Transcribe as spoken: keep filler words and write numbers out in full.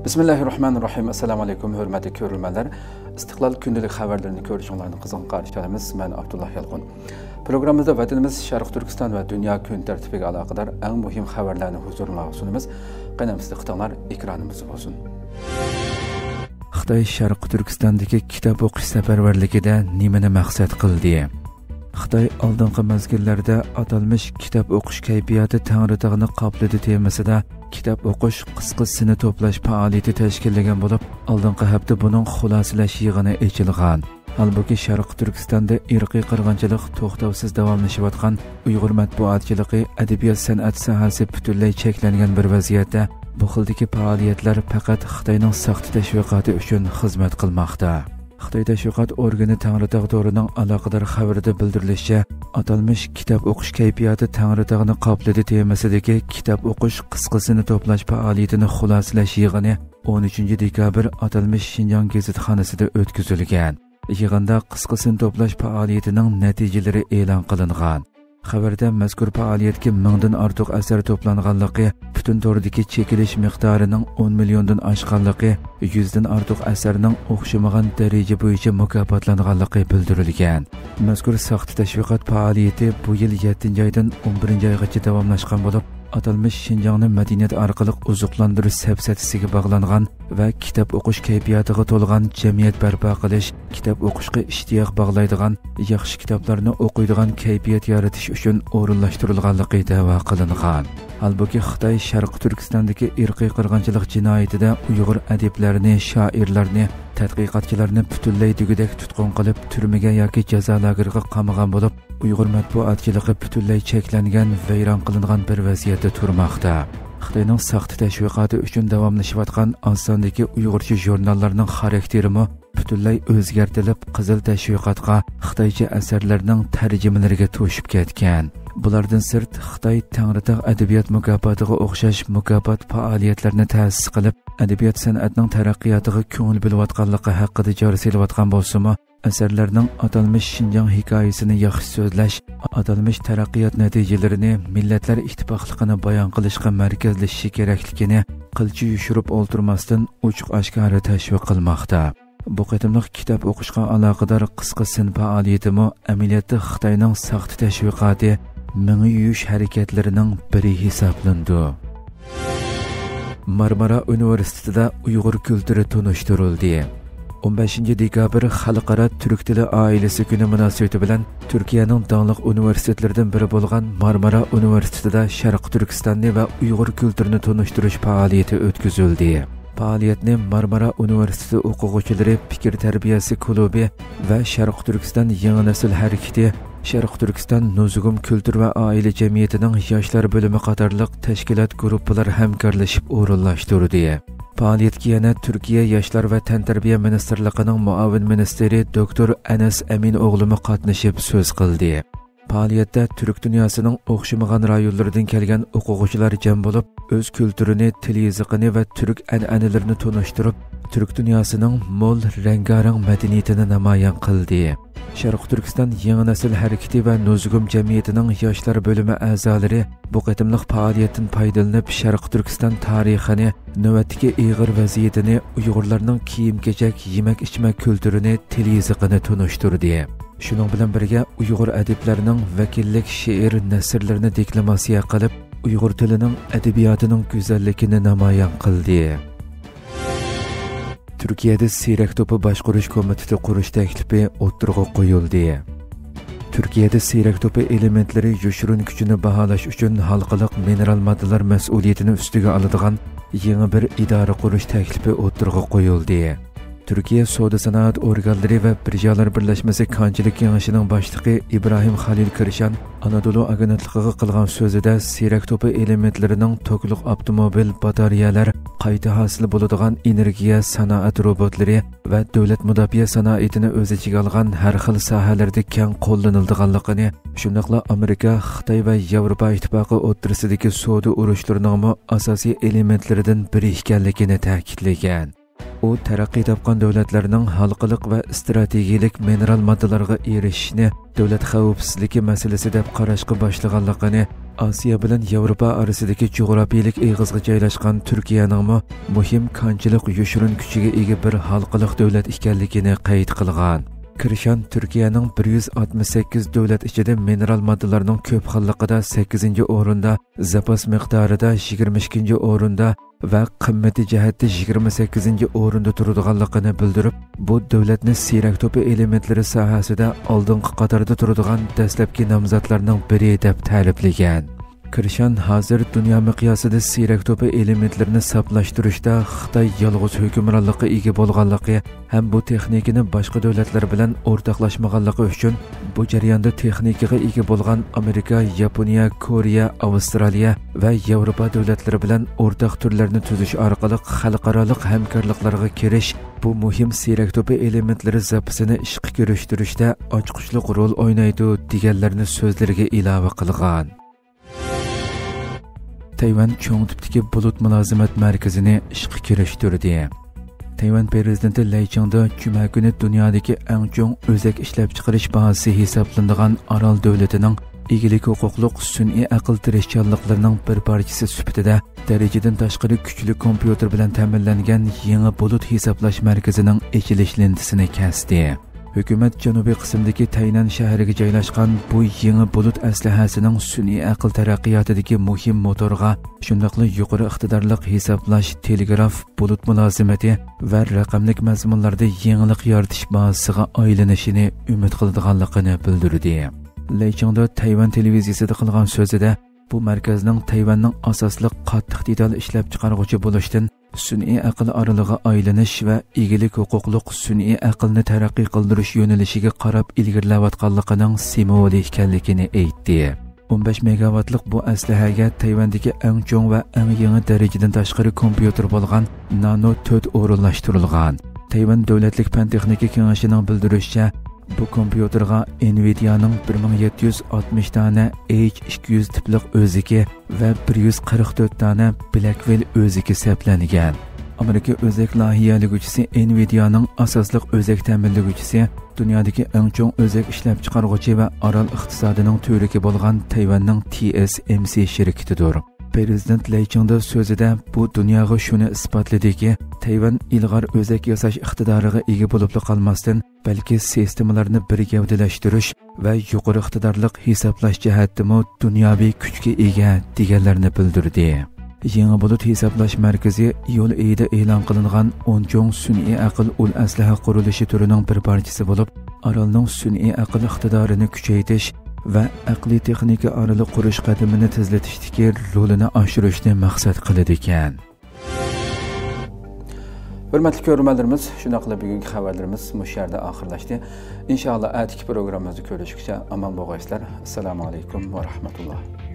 بىسمىللاھىررەھمانىررەھىم. ئەسسالامۇ ئەلەيكۇم، ھۆرمەتلىك كۆرۈرمەنلەر. ئىستىقلال كۈندىلىك خەۋەرلىرىنى كۆرۈشۈڭلارنى قىزغىن قارشى ئالىمىز. مەن ئابدۇللا يالقۇن. پروگراممىمىزدا ۋەتىنىمىز، شەرقىي تۈركىستان ۋە دۇنيا كۈن تەرتىپىگە ئالاقىدار ئەڭ مۇھىم خەۋەرلەرنى ھۇزۇرۇڭلارغا سۇنىمىز. قېنى ئەمدى دىققىتىڭلار ئېكرانىمىزدا بولسۇن. خىتاي شەرقىي تۈركىستاندىكى كىتاب ئوقۇش سەپەرۋەرلىكىدە نېمىنى مەقسەت قىلدى؟ خىتاي ئالدىنقى مەزگىللەردە ئاتالمىش كىتاب ئوقۇش كەيپىياتى تەڭرىتاغنى قاپلىدى تېمىسىدا كىتاب ئوقۇش، قىسقا سىنى توپلاش پائالىيىتى تەشكىللىگەن بولۇپ، ئالدىنقى ھەپتە بۇنىڭ خۇلاسىلەش يىغىنى ئېچىلغان. ھالبۇكى، شەرقىي تۈركىستاندا ئىرقىي قىرغىنچىلىق توختاۋسىز داۋاملىشىۋاتقان، ئۇيغۇر مەتبۇئاتچىلىقى، ئەدەبىيات-سەنئەت ساھەسى پۈتۈنلەي چەكلەنگەن بىر ۋەزىيەتتە، بۇ خىلدىكى پائالىيەتلەر پەقەت خىتاينىڭ ساختا تەشۋىقاتى ئۈچۈن خىزمەت قىلماقتا. خىتاي تەشۋىقات ئورگىنى تەڭرىتاغ تورىنىڭ ئالاقىدار خەۋىرىدە بىلدۈرۈلۈشىچە، ئاتالمىش كىتاب ئوقۇش كەيپىياتى تەڭرىتاغنى قاپلىدى تېمىسىدىكى كىتاب ئوقۇش، قىسقا سىنى توپلاش پائالىيىتىنى خۇلاسىلەش يىغىنى ئون ئۈچىنچى دېكابىر ئاتالمىش شىنجاڭ گېزىتخانىسىدا ئۆتكۈزۈلگەن. يىغىندا قىسقا سىن توپلاش پائالىيىتىنىڭ نەتىجىلىرى ئېلان قىلىنغان. خەۋەردە، مەزكۇر پائالىيەتكە مىڭدىن ئارتۇق ئەسەر توپلانغانلىقى، پۈتۈن توردىكى چېكىلىش مىقدارىنىڭ ئون مىليوندىن ئاشقانلىقى، يۈزدىن ئارتۇق ئەسەرنىڭ ئوخشىمىغان دەرىجە بويىچە مۇكاپاتلانغانلىقى بىلدۈرۈلگەن. مەزكۇر ساختا تەشۋىقات پائالىيىتى بۇ يىل يەتتىنچى ئايدىن ئون بىرىنچى ئايغىچە داۋاملاشقان بولۇپ، ئاتالمىش شىنجاڭنى مەدەنىيەت ئارقىلىق ئوزۇقلاندۇرۇش سەپسەتىسىگە باغلانغان ۋە كىتاب ئوقۇش كەيپىياتىغا تولغان جەمئىيەت بەرپا قىلىش، كىتاب ئوقۇشقا ئىشتىياق باغلايدىغان، ياخشى كىتابلارنى ئوقۇيدىغان كەيپىيات يارىتىش ئۈچۈن ئورۇنلاشتۇرۇلغانلىقى دەۋا قىلىنغان. ھالبۇكى، خىتاي شەرقىي تۈركىستاندىكى ئىرقىي قىرغىنچىلىق جىنايىتىدە ئۇيغۇر ئەدىبلەرنى، شائىرلارنى، تەتقىقاتچىلارنى پۈتۈنلەي دېگۈدەك تۇتقۇن قىلىپ، تۈرمىگە ياكى جازا لاگېرىغا قامىغان بولۇپ، ئۇيغۇر مەتبۇئاتچىلىقى پۈتۈنلەي چەكلەنگەن، ۋەيران قىلىنغان بىر ۋەزىيەتتە تۇرماقتا. خىتاينىڭ ساختا تەشۋىقاتى ئۈچۈن داۋاملىشىۋاتقان ئاز ساندىكى ئۇيغۇرچە ژۇرناللارنىڭ خاراكتېرىمۇ پۈتۈنلەي ئۆزگەرتىلىپ، قىزىل تەشۋىقاتقا، خىتايچە ئەسەرلەرنىڭ تەرجىمىلىرىگە توشۇپ كەتكەن. بۇلاردىن سىرت، خىتاي تەڭرىتاغ ئەدەبىيات مۇكاپاتىغا ئوخشاش مۇكاپات پائالىيەتلىرىنى تەسىس قىلىپ، ئەدەبىيات سەنئەتنىڭ تەرەققىياتىغا كۆڭۈل بۆلۈۋاتقانلىقى ھەققىدە جار سېلىۋاتقان بولسىمۇ، ئەسەرلەرنىڭ ئاتالمىش شىنجاڭ ھېكايىسىنى ياخشى سۆزلەش، ئاتالمىش تەرەققىيات نەتىجىلىرىنى، مىللەتلەر ئىتتىپاقلىقىنى بايان قىلىشقا مەركەزلىشىشى كېرەكلىكىنى قىلچە يوشۇرۇپ ئولتۇرماستىن، ئوچۇق-ئاشكارا تەشۋىق قىلماقتا. بۇ قېتىملىق كىتاب ئوقۇشقا ئالاقىدار قىسقا سىن پائالىيىتىمۇ ئەمەلىيەتتە خىتاينىڭ ساختا تەشۋىقاتى، مېڭە يۇيۇش ھەرىكەتلىرىنىڭ بىرى ھېسابلىنىدۇ. مارمارا ئۇنىۋېرسىتېتىدا ئۇيغۇر كۈلتۈرى تونۇشتۇرۇلدى. ئون بەشىنچى دېكابىر خەلقئارا تۈرك تىلى ئائىلىسى كۈنى مۇناسىۋىتى بىلەن تۈركىيەنىڭ داڭلىق ئۇنىۋېرسىتېتلىرىدىن بىرى بولغان مارمارا ئۇنىۋېرسىتېتىدا شەرقىي تۈركىستاننى ۋە ئۇيغۇر كۈلتۈرىنى تونۇشتۇرۇش پائالىيىتى ئۆتكۈزۈلدى. پائالىيەتنى مارمارا ئۇنىۋېرسىتېتى ئوقۇغۇچىلىرى پىكىر تەربىيەسى كۇلۇبى ۋە شەرقىي تۈركىستان يېڭى نەسىل ھەرىكىتى، شەرقىي تۈركىستان نۇزۇگۇم كۈلتۈر ۋە ئائىلە جەمئىيىتىنىڭ ياشلار بۆلۈمى قاتارلىق تەشكىلات گۇرۇپپىلار ھەمكارلىشىپ ئورۇنلاشتۇردى. پائالىيەتكە يەنە تۈركىيە ياشلار ۋە تەنتەربىيە مىنىستىرلىقىنىڭ مۇئاۋىن مىنىستىرى دوكتور ئەنەس ئەمىن ئوغلىمۇ قاتنىشىپ سۆز قىلدى. پائالىيەتتە تۈرك دۇنياسىنىڭ ئوخشىمىغان رايونلىرىدىن كەلگەن ئوقۇغۇچىلار جەم بولۇپ، ئۆز كۈلتۈرىنى، تىل يېزىقىنى ۋە تۈرك ئەنئەنىلىرىنى تونۇشتۇرۇپ، تۈرك دۇنياسىنىڭ مول، رەڭگارەڭ مەدەنىيىتىنى نامايان قىلدى. شەرقىي تۈركىستان يېڭى نەسىل ھەرىكىتى ۋە نۇزۇگۇم جەمئىيىتىنىڭ ياشلار بۆلۈمى ئەزالىرى بۇ قېتىملىق پائالىيەتتىن پايدىلىنىپ، شەرقىي تۈركىستان تارىخىنى، نۆۋەتتىكى ئېغىر ۋەزىيىتىنى، ئۇيغۇرلارنىڭ كىيىم-كېچەك، يېمەك-ئىچمەك كۈلتۈرىنى، تىل يېزىقىنى تونۇشتۇردى. شۇنىڭ بىلەن بىرگە، ئۇيغۇر ئەدىبلەرنىڭ ۋەكىللىك شېئىر نەسرلىرىنى دېكلاماتسىيە قىلىپ، ئۇيغۇر تىلىنىڭ ئەدەبىياتىنىڭ گۈزەللىكىنى نامايان قىلدى. تۈركىيەدە سىيرەك توپى باشقۇرۇش كومىتېتى قۇرۇش تەكلىپى ئوتتۇرىغا قويۇلدى. تۈركىيەدە سىيرەك توپى ئېلېمېنتلىرى يوشۇرۇن كۈچىنى باھالاش ئۈچۈن ھالقىلىق مىنېرال ماددىلار مەسئۇلىيىتىنى ئۈستىگە ئالىدىغان يېڭى بىر ئىدارە قۇرۇش تەكلىپى ئوتتۇرىغا قويۇلدى. تۈركىيە سودا سانائەت ئورگانلىرى ۋە بىرژالار بىرلەشمىسى كانچىلىك كېڭىشىنىڭ باشلىقى ئىبراھىم خالىل كىرشان ئانادولۇ ئاگېنتلىقىغا قىلغان سۆزىدە، سىيرەك توپى ئېلېمېنتلىرىنىڭ توكلۇق ئاپتوموبىل، باتارېيەلەر، قايتا ھاسىل بولىدىغان ئېنېرگىيە، سانائەت روبوتلىرى ۋە دۆلەت مۇداپىئە سانائىتىنى ئۆز ئىچىگە ئالغان ھەر خىل ساھەلەردە كەڭ قوللىنىلىدىغانلىقىنى، شۇنداقلا ئامېرىكا، خىتاي ۋە ياۋروپا ئىتتىپاقى ئوتتۇرىسىدىكى سودا ئۇرۇشلىرىنىڭمۇ ئاساسىي ئېلېمېنتلىرىدىن بىرى ئىكەنلىكىنى تەكىتلىگەن. ئۇ تەرەققىي تاپقان دۆلەتلەرنىڭ ھالقىلىق ۋە ئىستراتېگىيەلىك مىنېرال ماددىلارغا ئېرىشىشنى دۆلەت خەۋپسىزلىكى مەسىلىسى دەپ قاراشقا باشلىغانلىقىنى، ئاسىيا بىلەن ياۋروپا ئارىسىدىكى جۇغراپىيەلىك ئېغىزغا جايلاشقان تۈركىيەنىڭمۇ مۇھىم كانچىلىق يوشۇرۇن كۈچىگە ئىگە بىر ھالقىلىق دۆلەت ئىكەنلىكىنى قەيت قىلغان. كىرشان تۈركىيەنىڭ بىر يۈز ئاتمىش سەككىز دۆلەت ئىچىدە مىنېرال ماددىلارنىڭ كۆپ خىللىقىدا سەككىزىنچى ئورۇندا، زاپاس مىقدارىدا يىگىرمە ئىككىنچى ئورۇندا ۋە قىممىتى جەھەتتە يىگىرمە سەككىزىنچى ئورۇندا تۇرىدىغانلىقىنى بىلدۈرۈپ، بۇ دۆلەتنى سىيرەك توپى ئېلېمېنتلىرى ساھەسىدە ئالدىنقى قاتاردا تۇرىدىغان دەسلەپكى نامزاتلارنىڭ بىرى دەپ تەرىپلىگەن. كىرشان ھازىر دۇنيا مىقياسىدا سىيرەك توپى ئېلېمېنتلىرىنى ساپلاشتۇرۇشتا خىتاي يالغۇز ھۆكۈمرانلىققا ئىگە بولغانلىقى ھەم بۇ تېخنىكىنى باشقا دۆلەتلەر بىلەن ئورتاقلاشمىغانلىقى ئۈچۈن، بۇ جەرياندا تېخنىكىغا ئىگە بولغان ئامېرىكا، ياپونىيە، كورېيە، ئاۋسترالىيە ۋە ياۋروپا دۆلەتلىرى بىلەن ئورتاق تۈرلەرنى تۈزۈش ئارقىلىق خەلقئارالىق ھەمكارلىقلارغا كىرىش بۇ مۇھىم سىيرەك توپى ئېلېمېنتلىرى زاپىسىنى ئىشقا كىرىشتۈرۈشتە ئاچقۇچلۇق رول ئوينايدۇ، دېگەنلەرنى سۆزلىرىگە ئىلاۋە قىلغان. تەيۋەن چوڭ تىپتىكى بۇلۇت مۇلازىمەت مەركىزىنى ئىشقا كىرىشتۈردى. تەيۋەن پىرېزىدېنتى لەي چىڭدې جۈمە كۈنى دۇنيادىكى ئەڭ چوڭ ئۆزەك ئىشلەپچىقىرىش بازىسى ھېسابلىنىدىغان ئارال دۆلىتىنىڭ ئىگىلىك ھوقۇقلۇق سۈنئىي ئەقىل تىرىشچانلىقلىرىنىڭ بىر پارچىسى سۈپىتىدە دەرىجىدىن تاشقىرى كۈچلۈك كومپيۇتېر بىلەن تەمىنلەنگەن يېڭى بۇلۇت ھېسابلاش مەركىزىنىڭ ئېچىلىش لېنتىسىنى كەستى. ھۆكۈمەت جەنۇبىي قىسىمدىكى تەينەن شەھىرىگە جايلاشقان بۇ يېڭى بۇلۇت ئەسلىھەسىنىڭ سۈنئىي ئەقىل تەرەققىياتىدىكى مۇھىم موتورغا، شۇنداقلا يۇقىرى ئىقتىدارلىق ھېسابلاش، تېلېگراف، بۇلۇت مۇلازىمىتى ۋە رەقەملىك مەزمۇنلاردا يېڭىلىق يارىتىش بازىسىغا ئايلىنىشىنى ئۈمىد قىلىدىغانلىقىنى بىلدۈردى. لەي چىڭدې تەيۋەن تېلېۋىزىيىسىدا قىلغان سۆزىدە، بۇ مەركەزنىڭ تەيۋەننىڭ ئاساسلىق قاتتىق دېتال ئىشلەپچىقارغۇچى بولۇشتىن سۈنئىي ئەقىل ئارىلىغا ئايلىنىش ۋە ئىگىلىك ھوقۇقلۇق سۈنئىي ئەقىلنى تەرەققىي قىلدۇرۇش يۆنىلىشىگە قاراپ ئىلگىرىلەۋاتقانلىقىنىڭ سىمۋولى ئىكەنلىكىنى ئېيتتى. ئون بەش مېگاۋاتلىق بۇ ئەسلىھەگە تەيۋەندىكى ئەڭ چوڭ ۋە ئەڭ يېڭى دەرىجىدىن تاشقىرى كومپيۇتېر بولغان نانو تۆت ئورۇنلاشتۇرۇلغان. تەيۋەن دۆلەتلىك پەن تېخنىكا كېڭىشىنىڭ بىلدۈرۈشىچە، بۇ كومپيۇتېرغا ئېنۋىدىيانىڭ بىر مىڭ يەتتە يۈز ئاتمىش دانە ئېيچ ئىككى يۈز تىپلىق ئۆزىكى ۋە بىر يۈز قىرىق تۆت دانە بلەكۋىل ئۆزىكى سەپلەنگەن. ئامېرىكا ئۆزەك لايىھەلىگۈچىسى ئېنۋىدىيانىڭ ئاساسلىق ئۆزەك تەمىنلىگۈچىسى دۇنيادىكى ئەڭ چوڭ ئۆزەك ئىشلەپچىقارغۇچى ۋە ئارال ئىقتىسادىنىڭ تۈۋرۈكى بولغان تەيۋەننىڭ تى ئېس ئېم سى شىركىتىدۇر. پىرېزىدېنت لەي چىڭدې سۆزىدە بۇ دۇنياغا شۇنى ئىسپاتلىدىكى، تەيۋەن ئىلغار ئۆزەك ياساش ئىقتىدارىغا ئىگە بولۇپلا قالماستىن، بەلكى سىستېمىلارنى بىر گەۋدىلەشتۈرۈش ۋە يۇقىرى ئىقتىدارلىق ھېسابلاش جەھەتتىمۇ دۇنياۋى كۈچكە ئىگە، دېگەنلەرنى بىلدۈردى. يېڭى بۇلۇت ھېسابلاش مەركىزى ئىيۇل ئېيىدا ئېلان قىلىنغان ئون چوڭ سۈنئىي ئەقىل ئۇل ئەسلىھە قۇرۇلۇشى تۈرىنىڭ بىر پارچىسى بولۇپ، ئارالنىڭ سۈنئىي ئەقىل ئىقتىدارىنى كۈچەيتىش ۋە ئەقلىي تېخنىكا ئارىلى قۇرۇش قەدىمىنى تېزلىتىشتىكى رولىنى ئاشۇرۇشنى مەقسەت قىلىدىكەن. ھۆرمەتلىك كۆرۈرمەنلىرىمىز، شۇنداقلا بۈگۈنكى خەۋەرلىرىمىز مۇشۇ يەردە ئاخىرلاشتى. ئىنشائاللا، ئەتىكى پروگراممىمىزدا كۆرۈشكىچە ئامان بولغايسىلەر. ئەسسالامۇ ئەلەيكۇم ۋە رەھمەتۇللا.